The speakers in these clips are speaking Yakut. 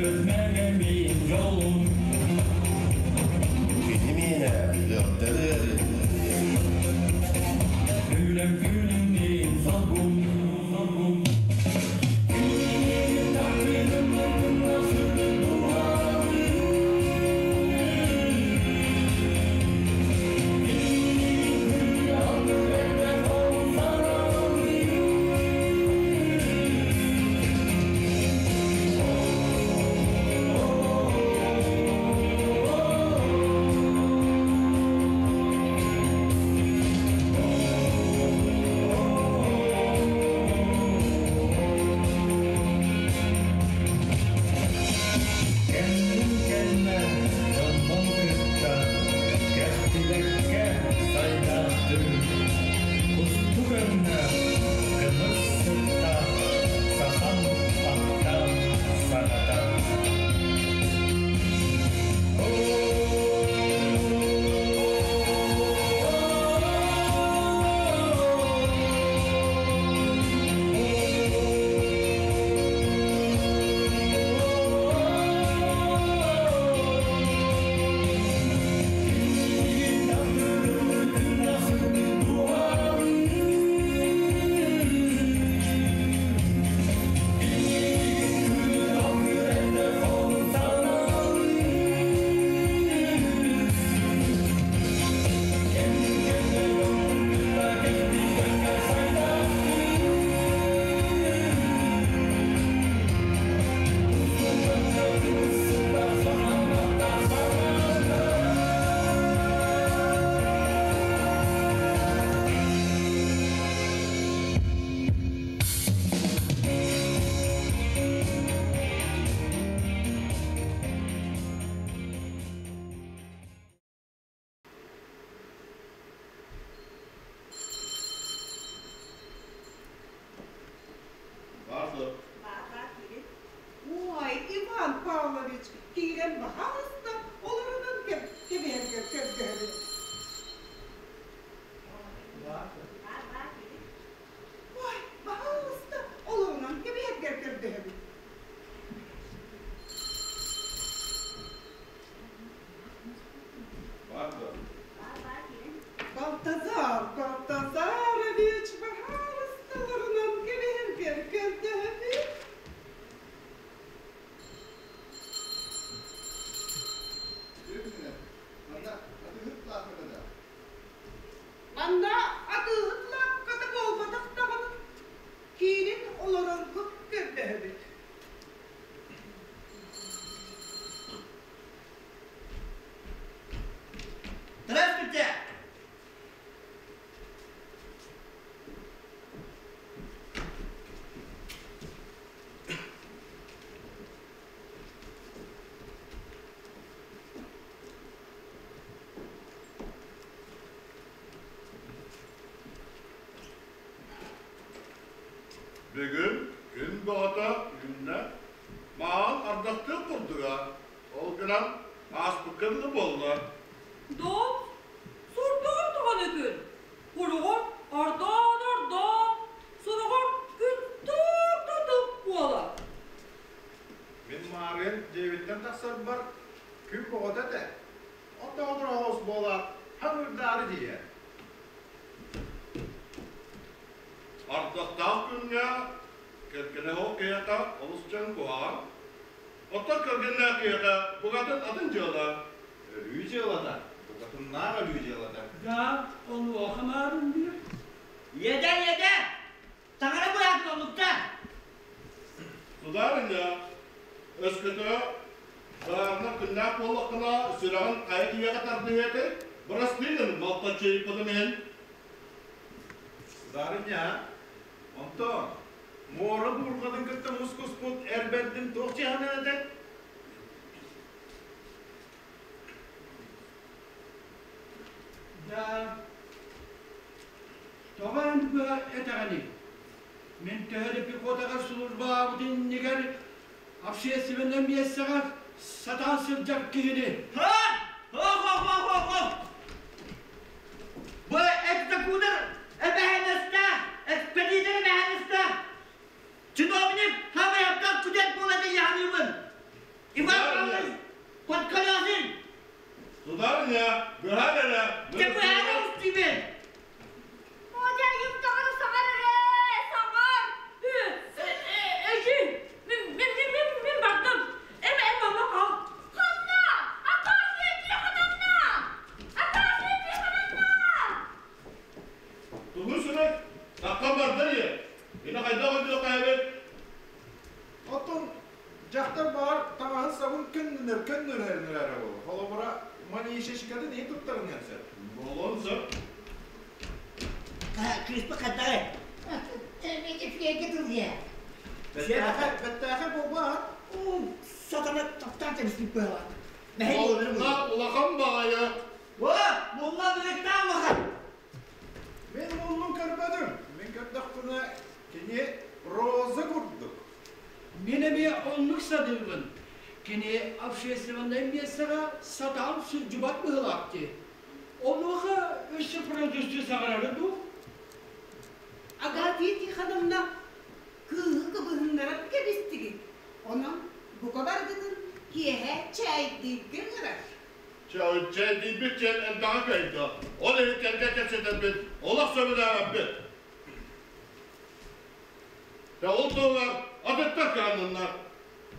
Көрбөт мин дьолум. Кини миэнэ ыалдары Күлэн күлүмнүүн солбум, солбум. Күнүн тартыным Кэннин кэннэ дьоммун кытта кэхтибэккэ сайдаахтыы, кустук өҥнөөх кымыс сыттаах сахам аттаах саҥата. Барды. Ой, Иван Павлович, киирэн баһаалыста, олорунан кэбиһэргэр көрдөһөбүн. Ой, баһаалыста, олорунан кэбиһэргэр көрдөһөбүн. Барды. Балтазар Балтазарович, баһаалыста, олорунан кэбиһэргэр көрдөһөбүн. Манна атыыһыт лаапката буолбатах даҕаны, киирин олороргут көрдөһөбүт. Здравствуйте! Бүгүн күн бөҕөтө үүннэ. Маҕан ардахтыах курдуга. Ол гынан ааспыкка дылы буолла. Доо, сурдугун туһаны күн. Куругун ордоон ордоо, суругун күн тук-тутук буолар. Мин маарыын дьиэбиттэн тахсарбар күн бөҕөтө этэ. Оттоҕотор оҕус буолаат, хаҥырдаары тиийэр. Ардахтаах күҥҥэ кэргэнэ ол киһиэхэ олус дьон куһаҕан. Оттон кэргэннээх киһиэхэ букатын атын дьыала. Өлүү дьыалата, букатыннаах өлүү дьыалата. Да, онуоха маарын диир. Иэдэ, иэдэ! Таҥара быраатын оннукта! Сударыня, өскөтө баарына күннээх буоллаххына, сүрэҕин хайа киһиэхэ тардыһыа этэй? Бырастыы гын, малтаччыйбытым иһин. Сударыня, онтон муора буурҕатын кытта мускуспут эр бэрдин туох дьиэҕинэн этэй? Да, тоҕо эн быһа этэҕиний? Мин төһө да пехотаҕа службалаабыт иннигэр общественнай миэстэҕэ сатаан сылдьар киһини. Ха! Хо-хо-хо-хо-хо! Бу экзекутор эбэһээтэстээх, экспедитор эбэһээтэстээх, чиновник хамыйахтан күдэт буолан ыйаһаныыбын. Быһаар эрэ. Дьэ быһаара устуубун. Одьайым даҕаны саҥар эрэ, саҥар! Эжи, мин мин мин мин бардым. Эм эм манна хаал. Ханна? Акация Тихоновна! Акация Тихоновна! Тугу сүрэх? Таххан барда дии. Ини хайдах өйдүөххэ Оттон дьахтар баар таҥаһын-сабын көннүнэр көннөрөр эрэ буолуо. Холобура, манишечкатын иһин туттарыныан сөп. Буолуон сөп. Кыыспыт хайдаҕый? Бэттээхэ, бэттээхэ буолбаат? Сатана таптаан кэбиспит быһалаах. Мунна улахан баҕайы. О, мунна биликтаан улахан. Мин муннун көрбөтүм. Мин көрдөхпүнэ, кини роза курдук. Мин эмиэ оннук саныыбын. Кини общественнай миэстэҕэ сатаан сылдьыбат быһыылаах дии. Онуоха өссө продюсер саҥарара дуу? Агафья Тихоновна кыыһы кыбыһыннаран кэбистигит. Онон бука баргытын киэһэ чээйдииргэ ыҥырар. Чээйдиирбит диэн элбэҕи кыайда. Ол иһин кэргэн кэпсэтэрбит олох сөбүлээбэппит. Дьэ ол туһугар атыттар кыһанныннар.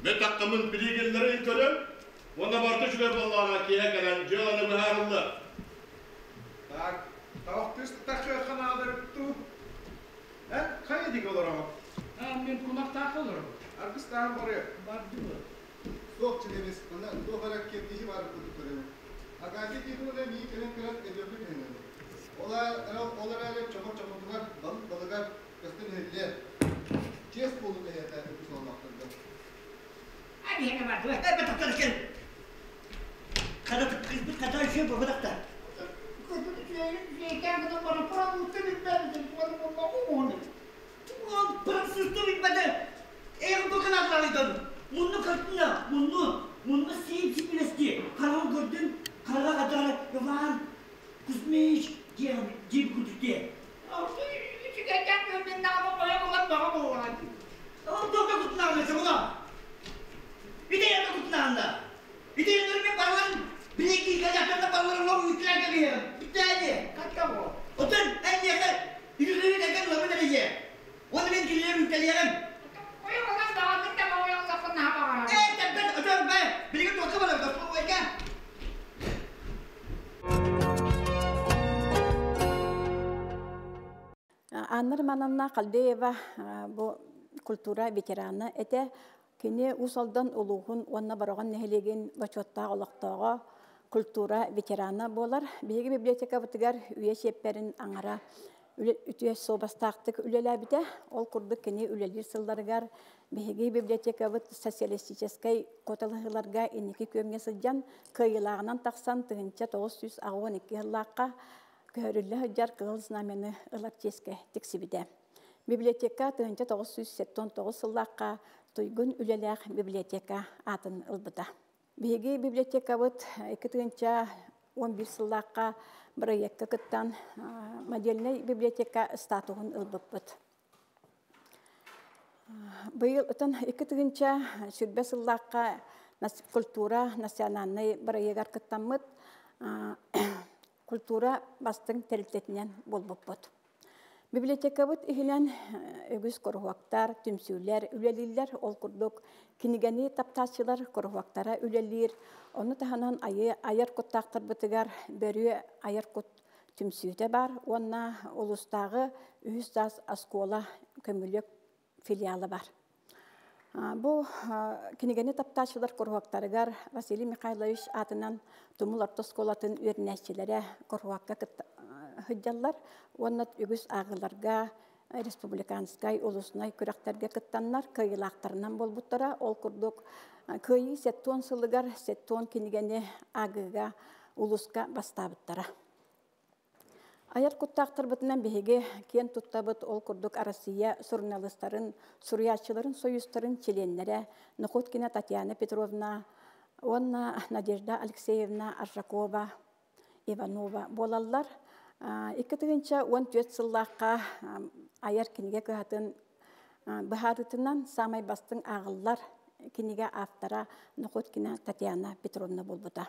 Мин таххаммын билигиннэрин көрөн уонна барыта үчүгэй буоллаҕына киэһэ кэлэн дьыаланы быһаарыллар. Так, тавах тахыахха наада эбит дуу? Эн хайа диэки олороҕун? Мин кумахтаах олоробун. Аргыстаан барыа. Бардыбыт. Суох чилиэмис, манна туох эрэ кирдиһи баар курдук көрөбүн. Агафья Тихоновна миигин кэлэн көрөн өйүөхпүн түһүнэбин. Ол, ол эрээри чомо чомотугар, балык балыгар көстөн иһиллиэ. Чиэс буолун эһиэхэ үгүс олохторго. Анна Романовна Халбеева бу культура ветерана этэ. Кини Уус Алдан улууһун уонна Бороҕон нэһилиэгин бочуоттаах олохтооҕо, культура ветерана буолар. Биһиги библиотекабытыгар үйэ чиэппэрин аҥара үтүө суобастаахтык үлэлээбитэ. Ол курдук кини үлэлиир сылларыгар биһиги библиотекабыт социалистическай куоталаһыыларга инники күөҥҥэ сылдьан кыайыылааҕынан тахсан 1982 сыллаахха көһөрүллэ сылдьар Кыһыл Знамяны ылар чиэскэ тиксибитэ. Библиотека 1979 сыллаахха туйгун үлэлээх библиотека аатын ылбыта. Биһиги библиотекабыт 2011 сыллаахха бырайыакка кыттан модельнай библиотека статуһун ылбыппыт. Быйыл ытан 2020 сыллаахха культура национальнай бырайыагар кыттаммыт культура бастыҥ тэрилтэтинэн буолбуппут. Библиотекабыт иһинэн үгүс куруһуоктар, түмсүүлэр үлэлииллэр. Ол курдук кинигэни таптааччылар куруһуоктара үлэлиир. Ону таһынан айар куттаахтарбытыгар бөрүө айар кут түмсүүтэ бар уонна улуустааҕы үһүс саас оскуола көмүлүөк филиала бар. Бу кинигэни таптааччылар куруһуоктарыгар Василий Михайлович аатынан Тумул орто оскуолатын үөрэнээччилэрэ куруһуокка сылдьаллар уонна үгүс ааҕыыларга республиканскай, улуснай күрэхтэргэ кыттаннар кыайыылаахтарынан буолбуттара. Ол курдук Кыайыы 70 сылыгар 70 кинигэни ааҕыыга улууска бастаабыттара. Айар куттаахтарбытынан биһиги киэн туттабыт, ол курдук Россия суруналыыстарын, суруйааччыларын союзтарын чилиэннэрэ Находкина Татьяна Петровна уонна Надежда Алексеевна Аржакова, Иванова буолаллар. 2014 сыллаахха айар кинигэ кыһатын быһаарыытынан саамай бастыҥ ааҕыллар кинигэ автора Находкина Татьяна Петровна буолбута.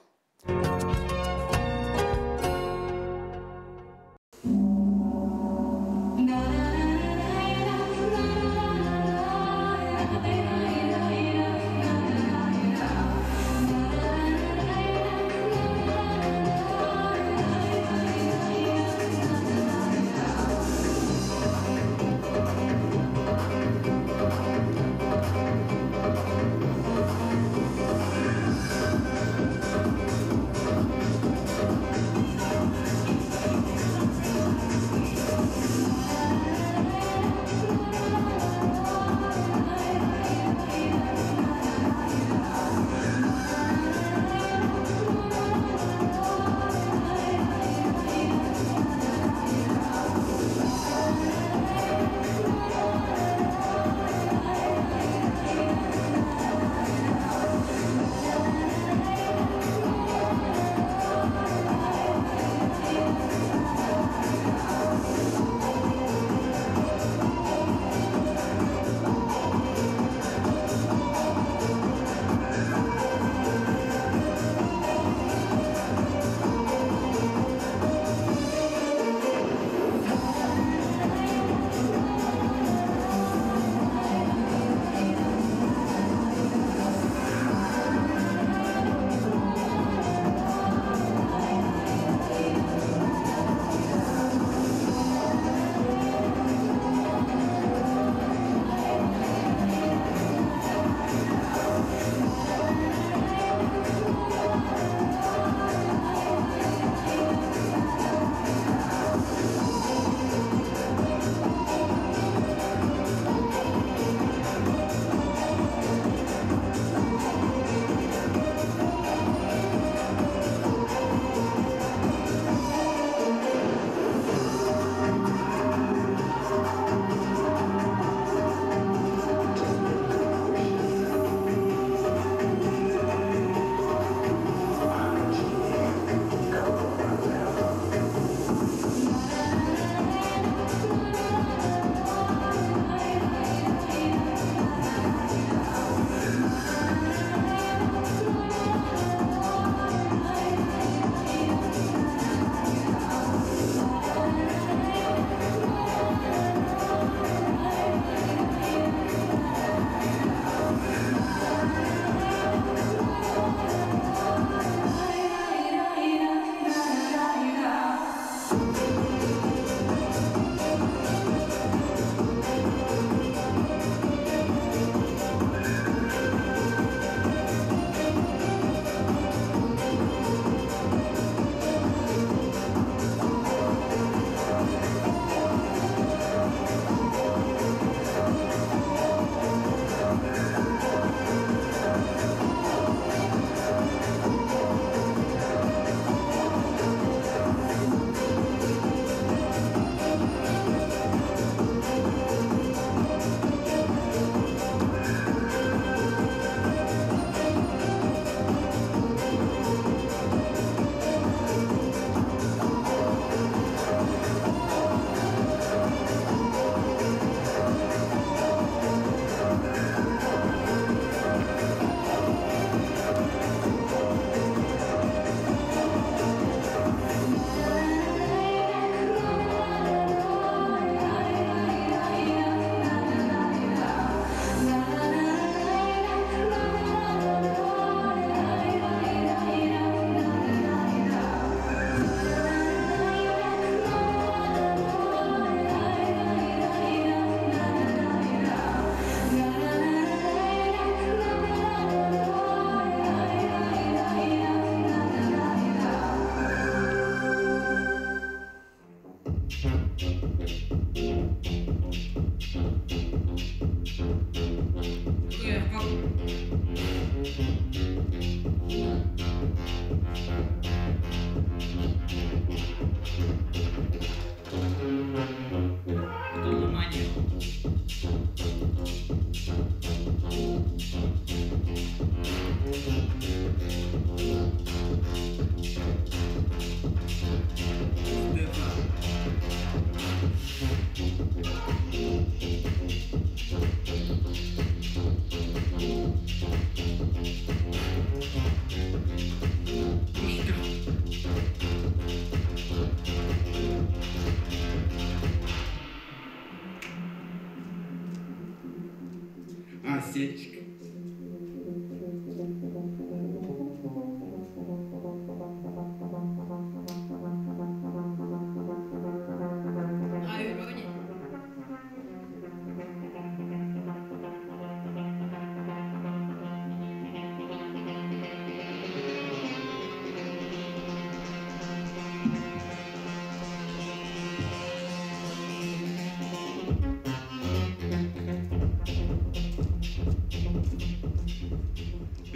Айсенчик.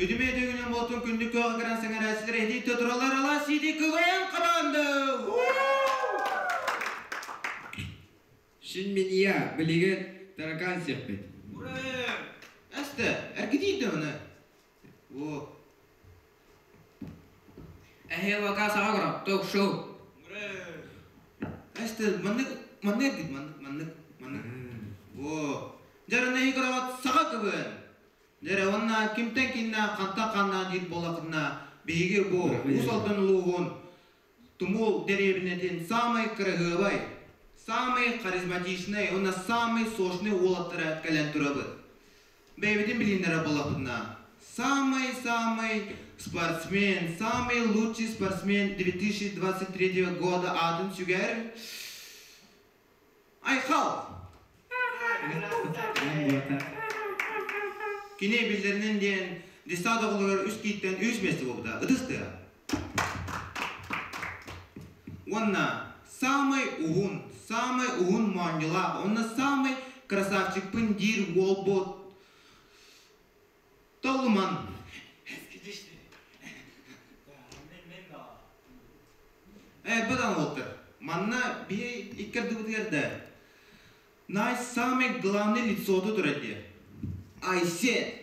Үтүмэ үтүгүнэн буолтун күндү көҕө кыран саҥарааччылар эһии тотороллар алаас сиити кыгайан хабаанды! Шин миния билигин таракан сиэхпит. Ура! Эстэ, эргитиийдэ оны. О. Эһээ вака саҕа көрө, ток-шоу. Эстэ, маннык, маннык эргит, маннык, маннык, маннык. О. Дьарына игроват саҕа кыбын. Дьэрэ уонна кимтэн киннэ хантан ханна диир буоллаххытына, биһиги бу Уус Алдан улууһун Тумул дэриэбинэтин саамай кыраһыабай, саамай харизматичнай уонна саамай сочный уолаттара кэлэн турабыт. Бэйэбитин билииннэрэ буоллахпытына, самый-самый спортсмен, самый лучший спортсмен 2023 года аатын сүгэр Айхал! Кини биллэринэн диэн детсад оҕолоругар үс кииттэн үс миэстэ буолбута. Ытыс тыа. Уонна самый уһун, самый уһун моонньулаах, уонна самый красавчикпын диир уолбут Толлуман. Э, быдан уолтар. Манна биһи иккэрдибитигэр да Найс самый главный лицото турар диye. Айсет.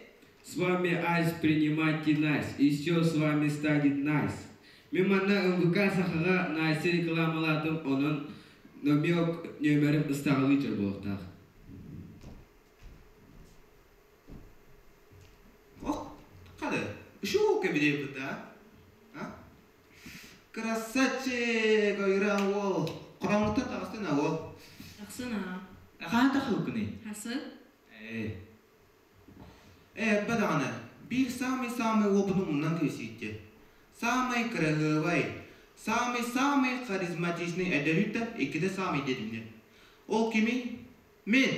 С вами Айс, принимайте Найс, и все с вами станет Найс. Мин манна МВК сахаҕа Найсы рекламалаатым, онон номер нөмерим ыстаҕалыы чорболуохтаах. Ох, хады, үшүү кэбириэбит да? А? Красавчик, ойра уол. Хороҥҥуттан таҕыстын а уол. Тахсын аа. Хаһан тахылыккыный? Хасы. Ээ. Ээ, даҕаны, биир самый-самый уопутун умнан кэбисиитти. Самый кыраһыабай, самый-самый харизматичный эдэрүүт да иккитэ самый дедимни. Ол кимий? Мин!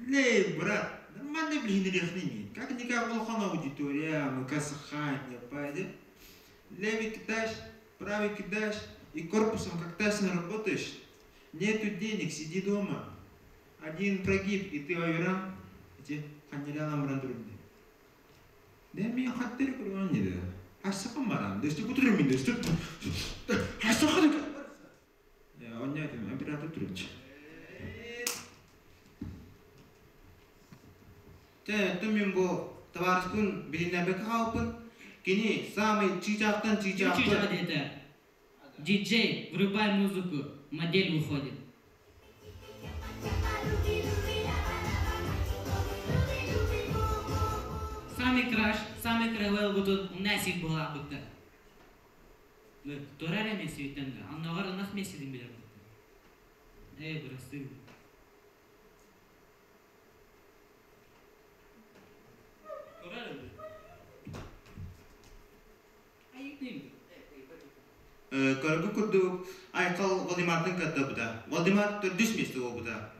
Лей, брат, нормально блин рехнини. Как-никак улахан аудитория, МКСХ, не пойдет. Левый кидаешь, правый кидаешь, и корпусом как Тайсон работаешь. Нету денег, сиди дома. Один прогиб, и ты оверан. Эти ханнелянам рандурунди. Да мен хаттер көргөн неде. Асакам барам. Дэсти кутурум мен дэсти. Асакам. Оння оператор турунч. Тэ, мен бу товарищпын билиннэрбэккэ хаалбын. Кини самый чыычаахтан чыычаахпын. Чыычаах диэтэ. Диджей, врубай музыку, модель выходит. Самый краш, самый кровел бутун умнасик була бытта. Турар эмес үйтенде, анногар ынах месидин билер бытта. Эй, бырасы. Көргү курдук Айхал Валдимартын каттабыта. Валдимар төрдүс месте буолбута.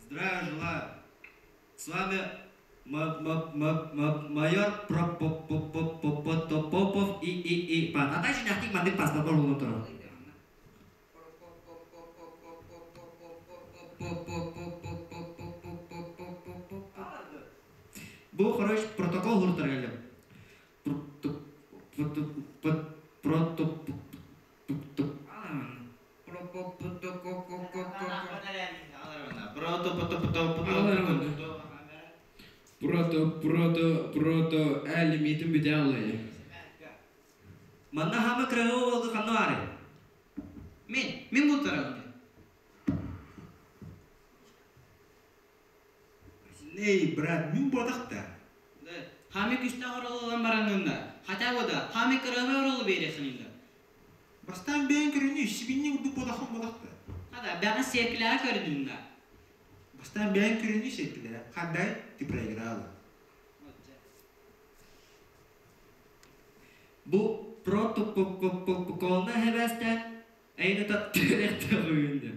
Здравия желаю. С вами майор Протопопов и Пататачи мандык паспорт болуп Бу хорош протокол хуртар келем. Прото, прото, прото, ә лимитин бүтэ аллайы. Манна хамы кырыгы болду ханны бары. Мен, мен бултарам. Эй, брат, мен бодақта. Хами күстэх оролу ылан бараҥҥын да, хотя бы да, хами кырыабай оролу биэриэххин да. Бастаан бэйэҥ көрүнүү, сибинньи курдук буолаххын буолахта. Хата, бэҕэ сиэркилэҕэ көрүнүм да. Бастаан бэйэҥ көрүнүү сиэркилэҕэ. Хандай, ты проиграла. Бу протоколна хэбэстээн эйини таптыыр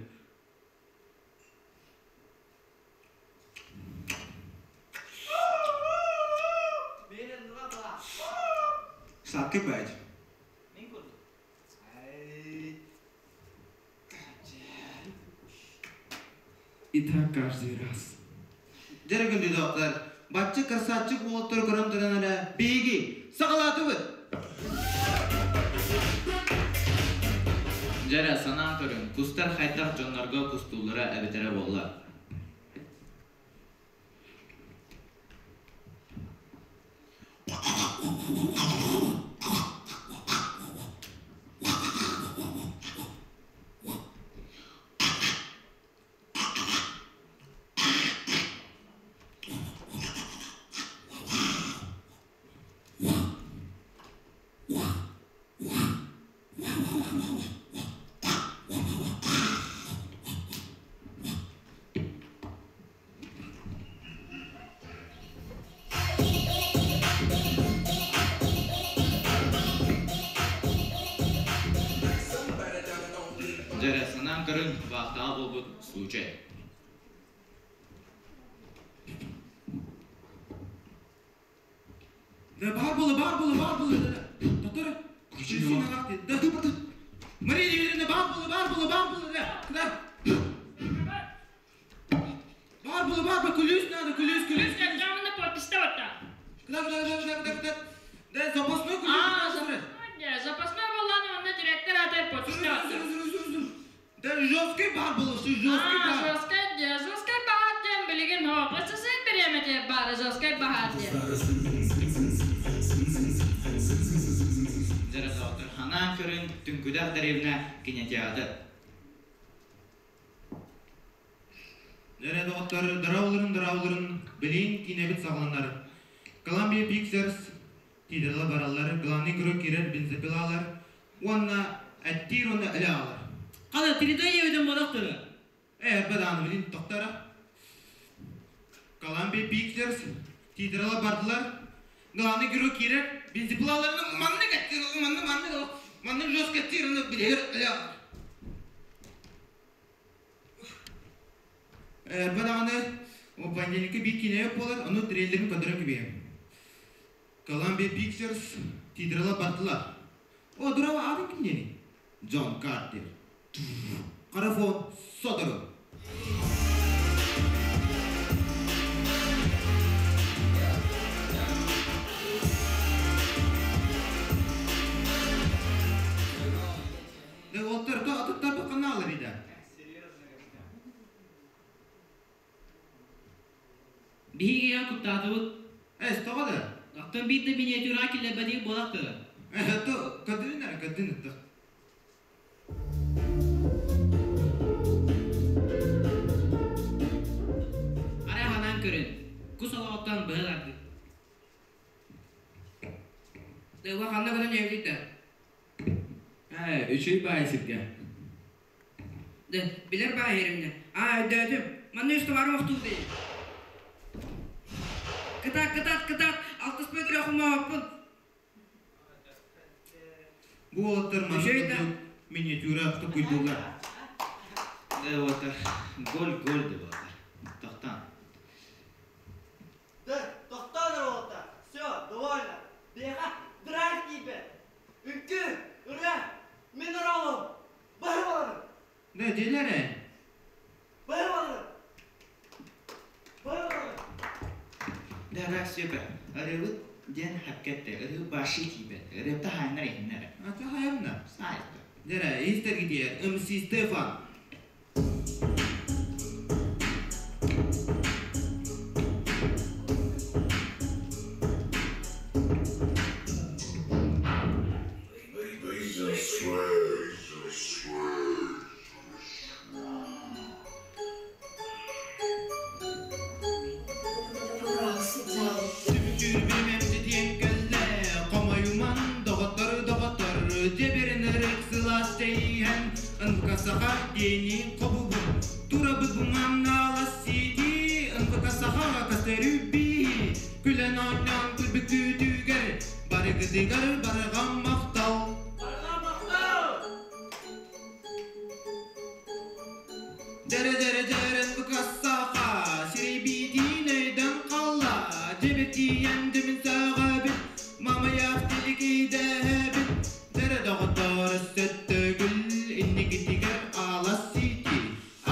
Сладкий бать. И так каждый раз. Дьэ күндү доктор, баччы красавчик уолаттары көрөн туран эрэ биһиги саҕалаатыбыт. Дьэ эрэ, санаан көрүҥ, кустар хайдах дьоннорго кустууллара эбитэрэ буолла. Дьэ эрэ, санаан көрүҥ, баахтаҕа буолбут случай. Да бар була, бар була, бар була. Татар, да, да, Мария Юрьевна, бар була, бар була, бар була, да, да. Бар була, бар була, күлүс надо, күлүс, күлүс. Жамына подписать. Да, да, да, да, да, да. Да, запасной күлүс. А, запасной болланы онно директор атай подписать. Да, жесткий бар был, что жесткий бар. А, жесткий, жесткий бар дем билигин хо. Басысын биремете бар, жесткий бар дем. Дьэ доктор, ханаан көрүн түҥкүдэх дэриэбинэ кинотеатр. Дьэ доҕоттор, дырауларын дырауларын билин киинэбит саҕаланар. Columbia Pictures титрла бараллар, главный герой кирер бензопилалар, уонна әттиир уонна өлө аалар. Хана, тридай ебеден бодақтыры. Бадааны билин тоқтара. Columbia Pictures титрла бардылар. Главный герой кирер бензопилаларын манны әттиир, манны, манны, манны жестко әттиир, билер өлө аалар. Бадааны о понедельникке бир кине болар, ону трейлерин көдөрөн кибе. Columbia Pictures титрла бардылар. О, дурава атын ким дени? Джон Картер. Карафон сотору. Да оттар то аттар бу каналар иде. Биһиги я куттаатыбыт. Эс тоҕо да? Оттон биир да миниатюра киллэрбэтигит буолахтара. То көдүн эрэ көдүн ыттых. Арай ханаан көрүн. Кус олоҕуттан быһа тардыы. Дыва ханна гынан ебдит Үчүй баай сирге. Да, билер баа еримне. А, өйдөөтүм. Манна үс товарым охтуу дей. Кытаат, кытаат, кытаат. Алтыс метр охумааппын. Бу уолаттар манна миниатюра токуйдулар. Да уолаттар, гол гол деп уолаттар. Тохтан. Да, тохтан уолаттар. Все, довольно. Бега, драйв типе. Үҥкүү, ырыа, мин оролум. Бары баларым. Да, делере. Бары баларым. Бары баларым. Да, да, супер. Ырыбыт диэн хапкетте, ыры башы тиибет, ырыпта хайнар иһиннэр. Ата хайамна. Сайт. Дere, истер gidiyor. MC Stefan. Түбүктүүр биримем Саха диэни хобубун. Турабыт бу манна Алас Сити, НВК Сахаҕа көстөрү Күлэн оонньоон күлбүккүтүгэр, барыгытыгар барҕа махтал. Барҕа махтал! Дьэрэ дьэрэ дьэрэ НВК Саха, сирэй биитиин өйдөн халла, дьэбэтийэн дьэмин сөҕөбүт, мамайах тиликидэһэбит, дьэрэ доҕоттор өссө төгүл инникитигэр Алас Сити,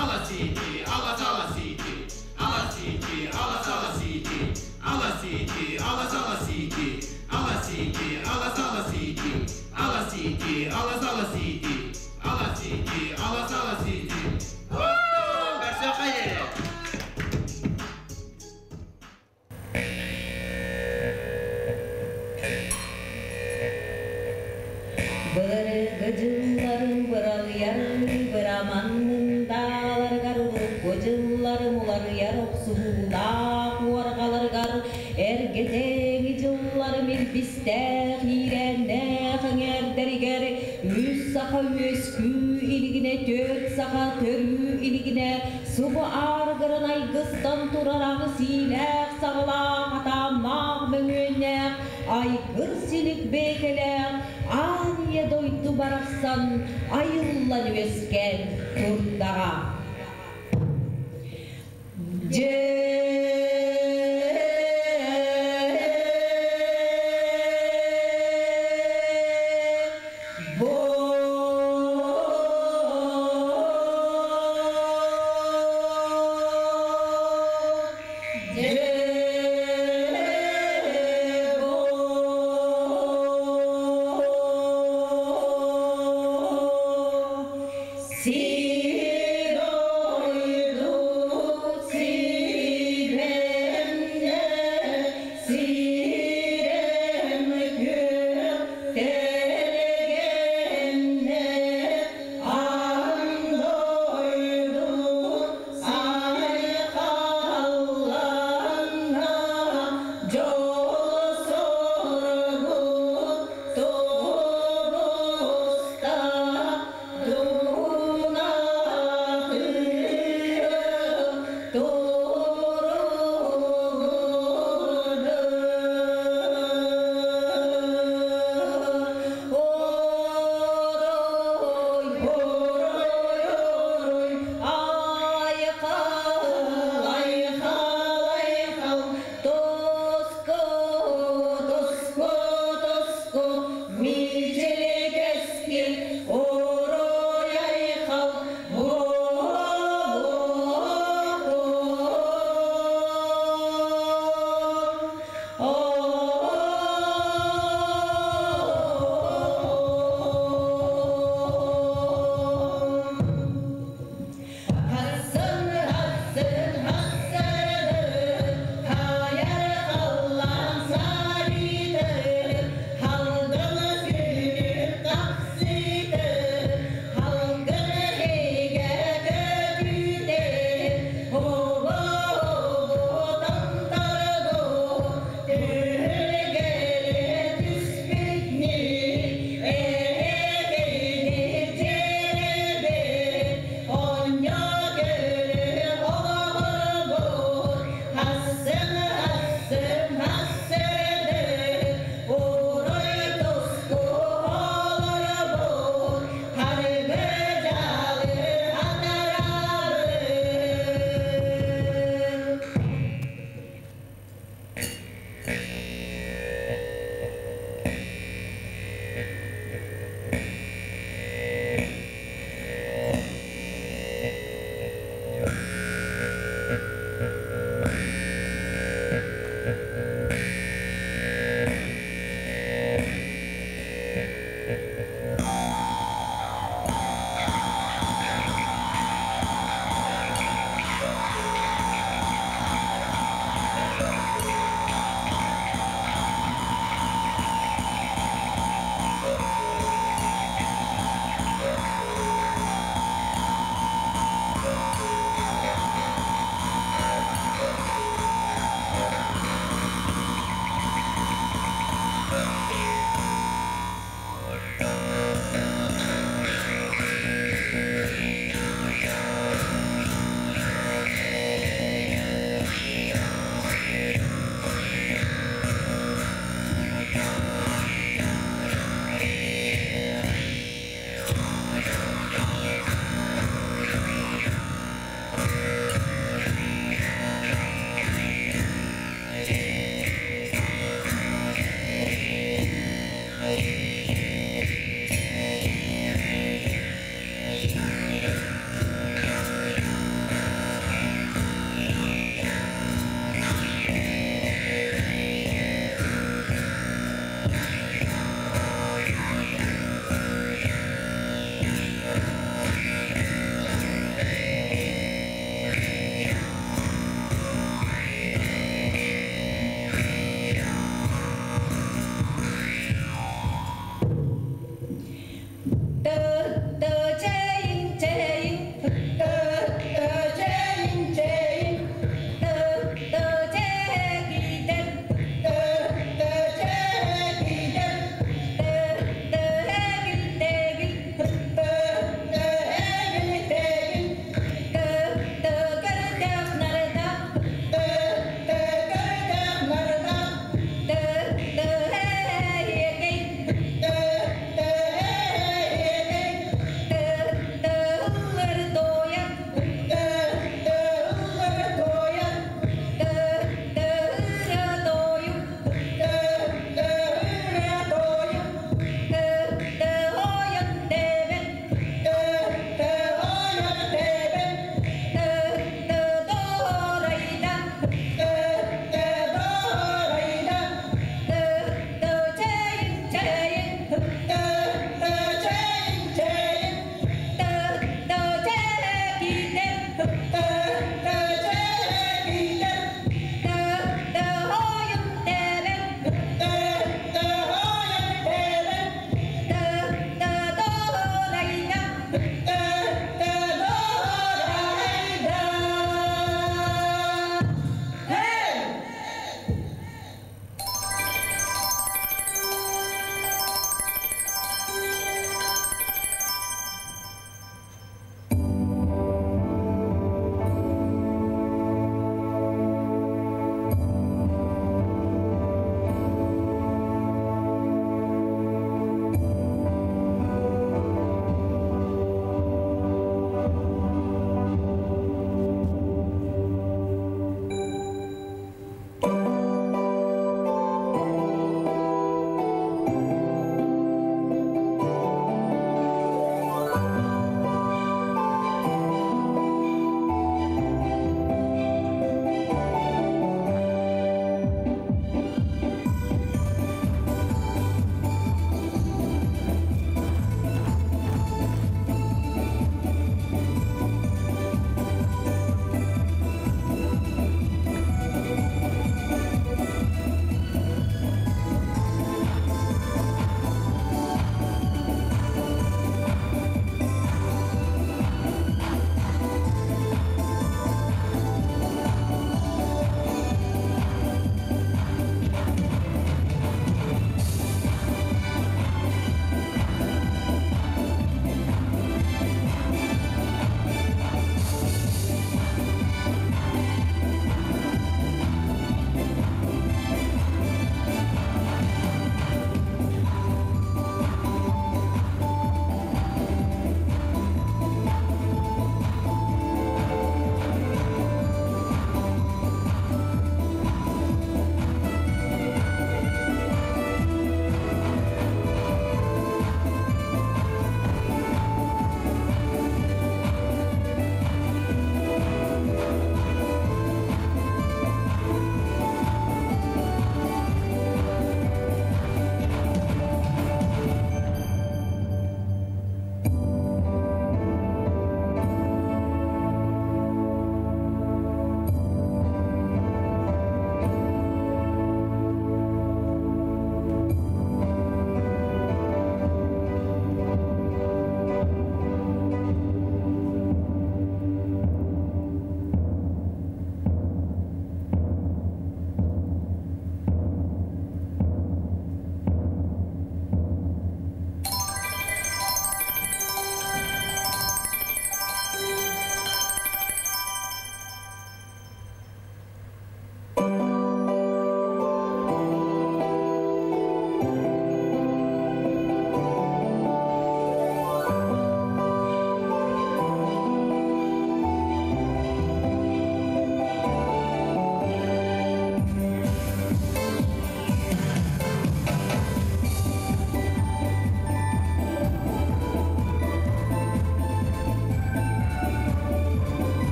Алас Сити, Алас Алас Сити, Алас Сити, Алас Алас Сити, Алас Сити, Алас Алас Сити, Алас Сити, Алас Алас Сити, Алас Сити, Алас Алас Сити, Алас Сити, Алас Алас Сити. Көрсө Былыргы дьылларым быралыйар быраманнындааларыгар урукку дьылларым уларыйар охсуһуулаах уорҕаларыгар эргэтээҥи дьылларым илбистээх иирээннээх эҥээрдэригэр үс саха үөскүү илигинэ түөрт саха төрүү илигинэ субу аарыгыран айгыстан турар аҕыс иилээх саҕалаах атааннаах мөҥүөннээх айгыр силик бэйкэлээх аан ийэ дойду барахсан айыллан үөскээн турдаҕа. Сир ойду сир.